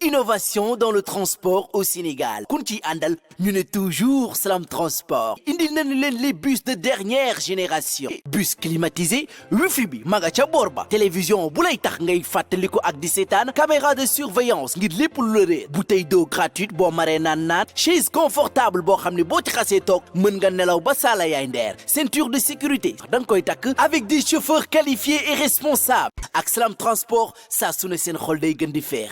innovation dans le transport au Sénégal kun ci àndal ñu ne toujours Salam Transport indil nañu leen les bus de dernière génération bus climatisé wifi bi ma nga ca boor ba télévision bu lay tax ngay fàttaliku ak di seetaan caméra de surveillance ngir lépp lu la réer bouteille d'eau gratuite boo maree naan chaise confortable boo xam ne boo ci xasee toog mën nga nelaw ba saala yaay ndeer ceinture de sécurité da nga koy takk avec des chauffeurs qualifiés et responsables ak Salam Transport saa su ne seen xol day gën di feex.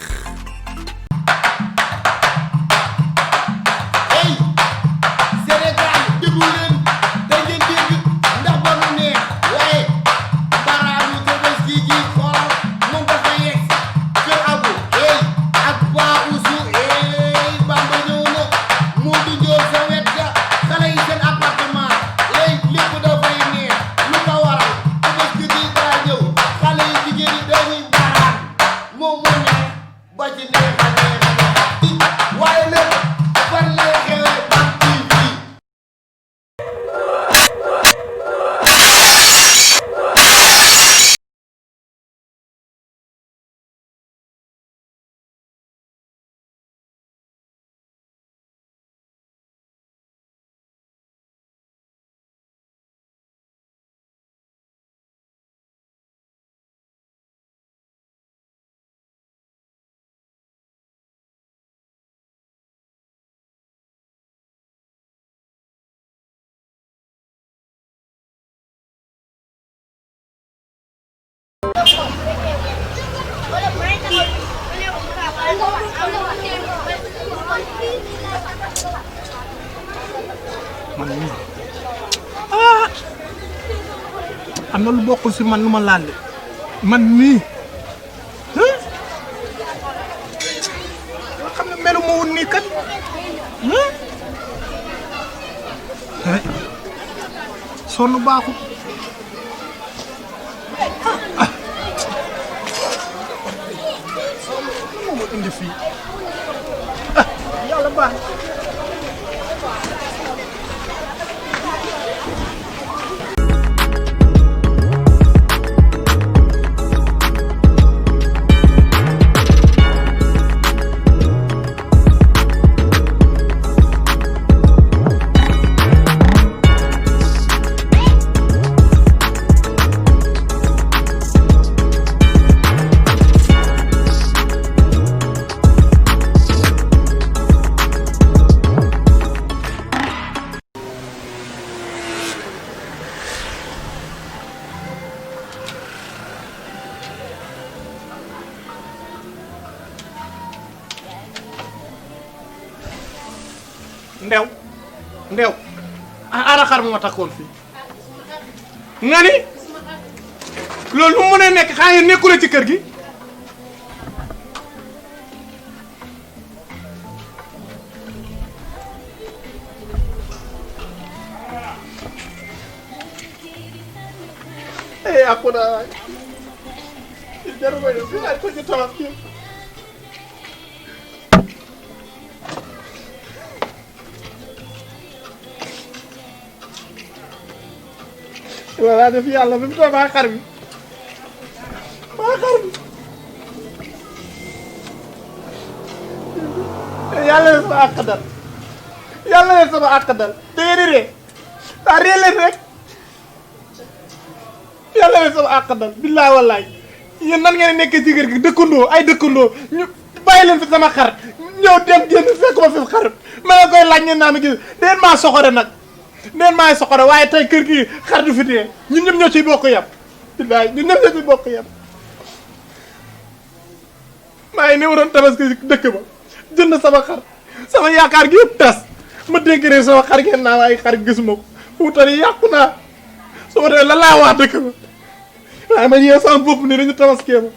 man mii am na lu bokkul si man lu ma laal man mii xam ne melu ma woon nii kat sonn baaxut moo ma indi fii yàlla baax ndew ara xar ma takkoon fii nga ni loolu lu mu mën a nekk xaa ngeen nekkule ci kër gi yàqu na waay jaru ma yow fi ay ko ci tabax kii voilà def yàlla bi mu toog maa xar bi yàlla leen sama àq dal yàlla leen sama àq dal da ngeen di ree daa ree leen rek yàlla leen sama àq dal billaay wallaay yéen nan ngeen nekkee ci kër gi dëkkandoo ay dëkkandoo ñu bàyyi leen fi sama xar ñëw dem génn fekk ma fi xar ma ne koy laaj ngeen naa ma gis deen maa soxore nag neen maay soxore waaye tey kër gi xar du fi dee ñun ñëpp ñoo ciy bokk yam billaay ñun ñëpp ñoo ciy bokk yam maa ngi néew doon tabaski dëkk ba jënd sama xar sama yaakaar gi yëpp tas ma dénk rek sama xar ngeen naa waaye xar gisuma ko fuutari yàqu naa su ma demee lan laa wax dëkk ba waaye ma ñëw sama bopp ni dañu tabaskee ma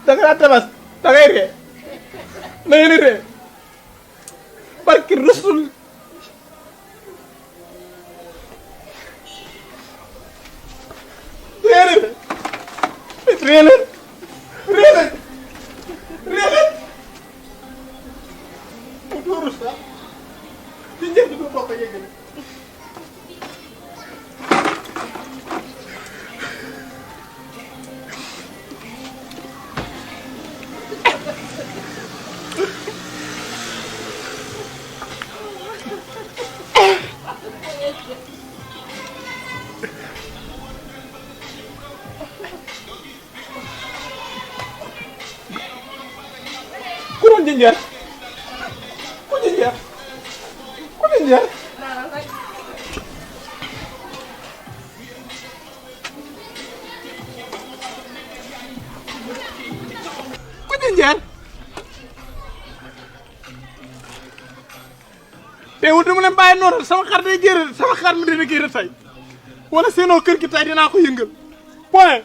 da nga tabas da ngay ree da ngay ree barki Rasul réeleen mu dóoru sax ci njëkk du bokk yëgale kon jinjeer ku jinjeer ku jinjeer ku jinjeer teewul dama leen bàyyi noonu sama xar day gérer sama xar mi dina gérer tey wala seenoo kër gi tey dinaa ko yëngal point.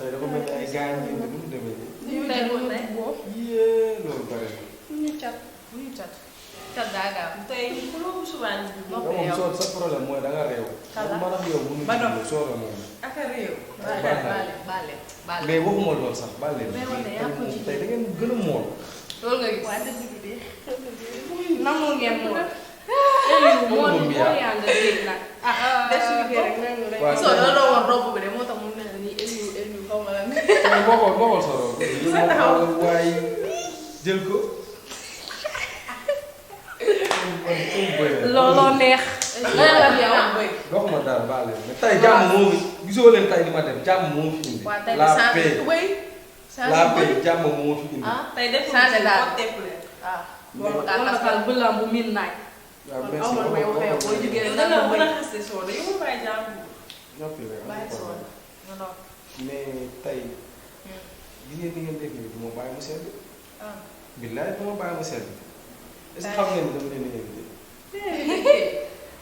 tey dafa mel ni ay gaañ yi nu mu demee nii. tey loolu lay yee loolu bëri na. ñu cat daa gaaw tey ku loolu subaa ñu moom soo sa problème mooy da nga réew. Kala man ak yow mënuñu ba dox soora moom. ak a réew. baale mais waxuma loolu sax baal leen. mais wala yaa ko ci tey da ngeen gën a mool. loolu nga gis. waaye dëgg bi de namoo ngeen mool. mool moo yaa nga dégg nag. des suñu kër rek nañu rek. waaw soo doon woon robe bi de moo tax mu mel nii énu xaw ma lan. bokkul soro. waaye jël ko. looloo neex. doxuma dara baal leen mais tey jàmm moo fi gisoo leen tey li ma def jàmm moo fi indi. waa tey la de paix la paix jàmm moo fi indi. tey def changé daal loolu daal bu lamb bu miin naaj. waaw kon aw ma may waxee yow boo jógee rek nga mën a xasee soo de yow bàyyi jàmm. noppi rek bàyyi soo de nga noonu. mais tey gis ngeen ni ngeen def nii du ma bàyyi mu sedd. billaay du ma bàyyi mu sedd. est-ce que xam ngeen ni dama leen di invité.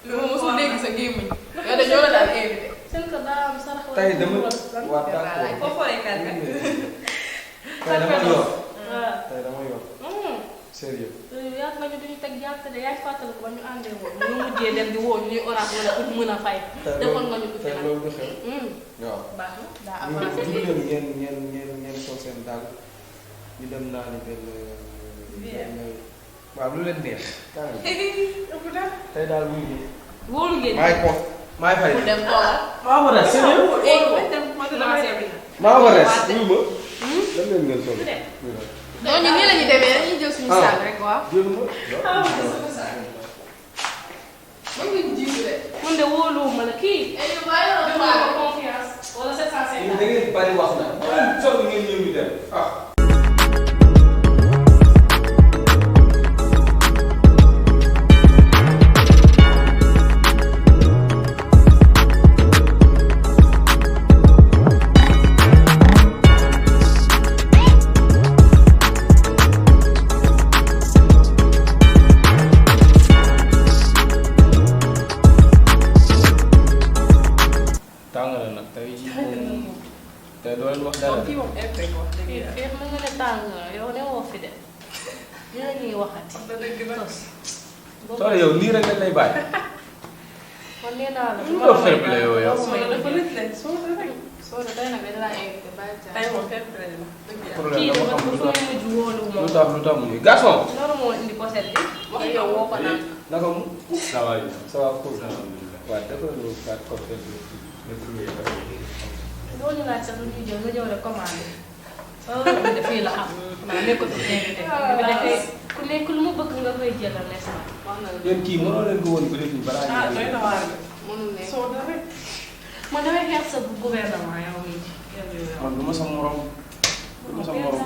lu ma mosul dégg sa gémmiñ. yow de ñoo la daan invité. seen ko daa am sarax wala tey dama waa d'accord foo foree kàrkat. tey dama yor. tey dama yor. sérieux. yaat nañu duñu teg jàpp de yaay fàttali ko ba ñu àndee woon ñu mujjee dem di woo ñu ñuy orange wala pour mën a fay. defoon nga ñu ko fi tey nag. loolu du xew. waaw. baax na daa ñu avancé dugg léegi. leen ngeen sol seen daal ñu dem naa ni benn waaw lu leen neex. tey daal wuyu nii. wóolu ngeen. maay ko maay fay. mu dem toogal. maa ko res. maa ko res wuyu ma. lan leen ngeen sol. ñooñu nii la ñuy demee dañuy jël suñu saal rek waaw. jëluma. mën nga jiitu de. man de wóoluwuma la kii. dama ko confiance. wala 750. da ngeen bari wax na. sol ngeen ñëw ñu dem ah. tàng na nag tey tey doo leen wax dara. kii moom effet wax dëgg yàlla. feex na nga ne tàng yow ne woo fi de. li la ñuy waxati. tos. soo yow nii rek lay bàyyi. man nee naa la. loo fair play yow yow. soo de tey nag dañu laa invité bàyyi jàmm. tey moom fair play la. problème kii dama dafa xam dafa mujj wóolu moom. lu tax mu nii garçon. loolu moo indi poset bi. wax yow woo ko naan. naka mu. ça va yow. ça va cool. alhamdulilah. waaw dafa doon carte cocktail bi. doo ñu laaj sax lu ñuy jël nga ñëw rek commandé. loolu la fii la xam. maa nekkul fi invité. bi dafay ku nekk lu mu bëgg nga koy jëlal n'est-ce pas. wax na la yéen kii mënoo leen ko woon ba léegi balaa ñu. doy na waar de. mënul nekk soo dara. man damay xeex sa gouvernement yow mii. man du ma sa morom. du ma sa morom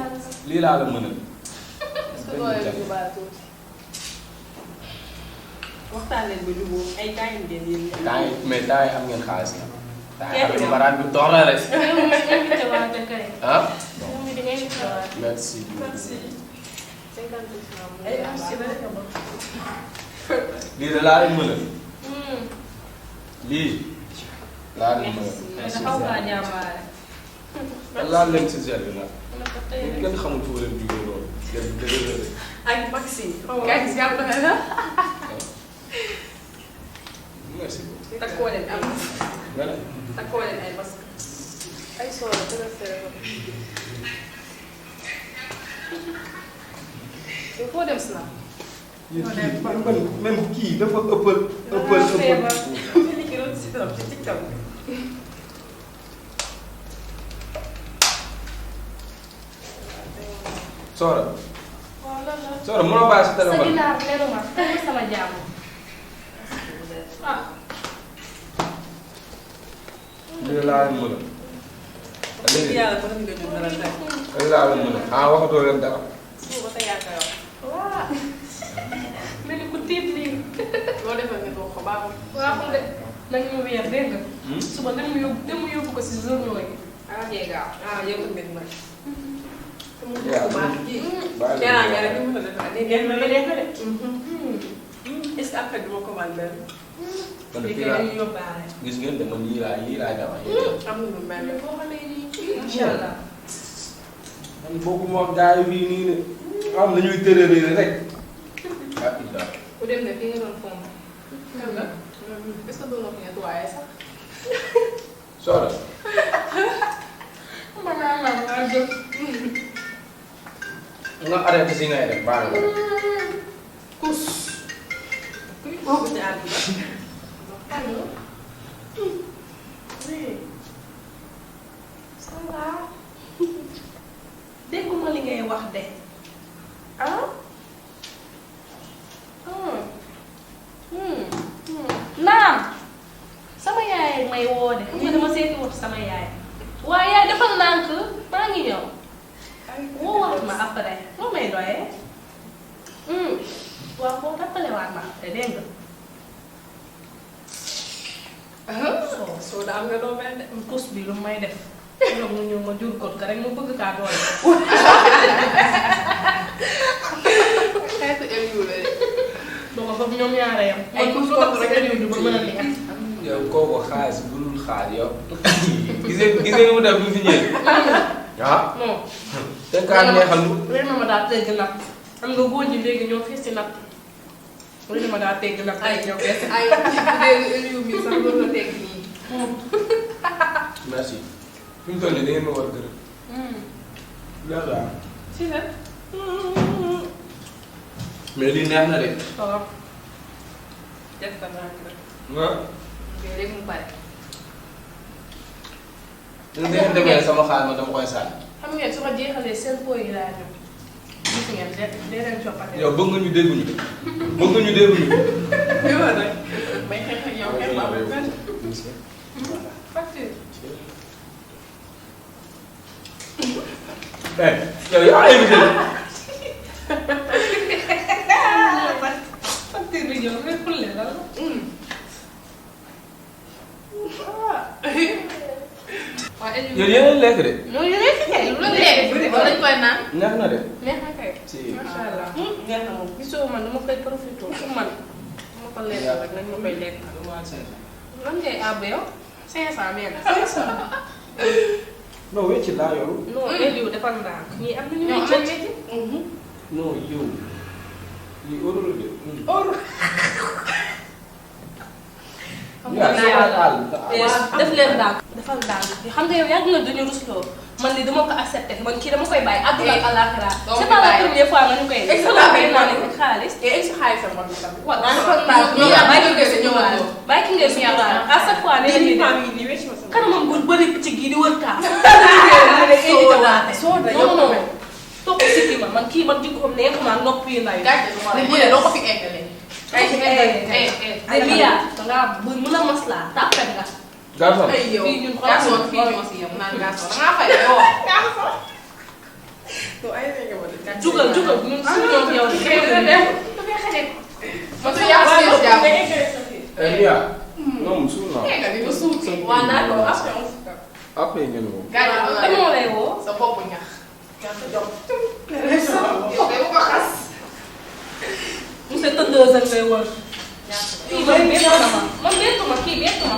lii laa la mënal. est-ce que doole bi baal tuuti. waxtaan leen ba jubóo ay gaañ ngeen yéen ñëpp. temps yi mais temps yi am ngeen xaalis na. temps yi xam nga baraan bi door na rek. yow mii invité waate kay. ah. yow mii di nga invité waate. merci. merci. 50%. ay merci beaucoup. lii de laa leen mënal. lii. laa leen mënal. merci xaw ngaa jàmbaare. laal leen si gel bi nag. kenn xamul fu leen jugee loolu. gel bi dëgg la de. ak vaccin. gars yi jàpp na la. merci beaucoup. takkoo leen am. nga ne. takkoo leen ay masque. ay soola dina fere ko. il faut dem snap. même kii dafa ëppal. Soora. waaw lan la. Soora mënoo bàyyi si sa téléphone. ginaar leeru ma tegu sama jàmm. ah. lii laa leen mënal. léegi yàlla ba nga ñu dara tey. lan laa la mën a waxatoo leen dara. suba sa yaa koy wax. waaw. mel ni ku tiit lii. loo defal nga wax ko baaxul. waaw de nañu mu weer dégg nga. suba nañu mu yóbbu ko si journaux yi. ah yee gaaw ah yee ko mbir nag. yaa baax nga rek ñu mën a defal nii neex na la neex na de. est-ce que après duma commande benn. kon liggéey fii laa nañu yóbbaale. gis ngeen de man yii laa dama. am na lu mel ne. boo xamee nii incha allah. man bokkuma ak gars yi fii nii de am na ñuy tërëree rek. ah Ida. ku dem ne fi nga doon fomb. xam nga est-ce que doon nga nettoyé sax. Soda. nga arrêté si ngay def baax na. kus. kuy foofu ci àdduna. allo. oui. ça va. dégguma li ngay wax de. ah. naam. sama yaay may woo de. xam nga dama seeti woon sama yaay. waaye yaay defal ndànk maa ngi ñëw. woo wax ma après loo may doyee. waaw boo tappalewaat ma après dégg nga. soo da am nga doo mel de. kus bi lu may def. ñoom mu ñëw ma jur ko rek mu bëgg kaa doole. xeetu éliw la de. donc foofu ñoom ñaare yam. ay kus ko kooku rek rek du ba mën a neex. yow kooku xaalis bu dul xaar yow. gisee mu def bu fi ñëwee. ah. non. te kaa neexal lu. ren ma daa tegg nag. xam nga góor ñi léegi ñoo fees si nag. ren ma daa tegg nag. ay ñoo fees si ay léegi éliw mi sax loolu la teg nii. merci. fi mu toll nii da ngeen ma war a gërëm. yàlla. si la. mais lii neex na de. waaw. def ko naa ko rek. ah. léegi mu pare. da ngeen demee sama xaalis ma dama koy sànni. xam ngeen su ma jeexalee seen po yi laa ñëw. gis ngeen de leen coppate. yow bëgg nga ñu dégguñu. bëgg nga ñu dégguñu. yow rek may xeex ak yow xeex ba amul benn. facture. yow yaa invité. facture bi ñëw rek xulle la. waaw éliw yow yéen a lekk de. loolu yële si kay lu la léegi dee. wala dañ koy naan. neex na de. neex na kay. si. macha allah. neex na moom gisoo man dama koy profité pour man. ma ko lekk rek nañ ma koy lekk. lan ngay àbb yow. 500 mètres. 500. non wecc laa yoru. non Eliou defal ndànk. ñii am nañu ñoom wéccet. am métti. non yow. lii euro la de. or. xam nga naa yàlla def leen ndànk. defal ndànk xam nga yow yàgg na duñu rusloo man li dama ko accepté man kii dama koy bàyyi àdduna ak àllaaxira. c'est pas la première fois nga ñu koy. expliqué naa ne xaalis. et si xaalisam ma du tamit. waaw defal ndànk ñoom ñoom bàyyi bàyyi ki ngay ñëwaat. bàyyi ki ngay suturaal à chaque fois nee nañuy def kanamam bu bëri ci gii di wër kaa. soo da non non non topp si kii ma man kii man jikkoom neexuma nopp yi ndaw yi. gàcce bi moo ne doo ko fi eggalee. ay Mia dangaa mën a maslaa tàppet nga. garçon. ay yow fii ñun garçon fii ñoo si yem naan garçon da ngaa fay yow. garçon. non ay rek nga ma de. jugal jugal ñun suñu ñoom yow di xëy na def. dafay xarit. ma su yàq si yow jàpp. Mia. non suul naa. nga ni ma suul si. waaw d'accord après on se capte. après ngeen woo. gàcce bi kan moo lay woo. sa bopp ñax. gàcce jox. yow kay bu ko xas. monsieur Tëndee sa ngay wër. fii man bettu ma kii bettu ma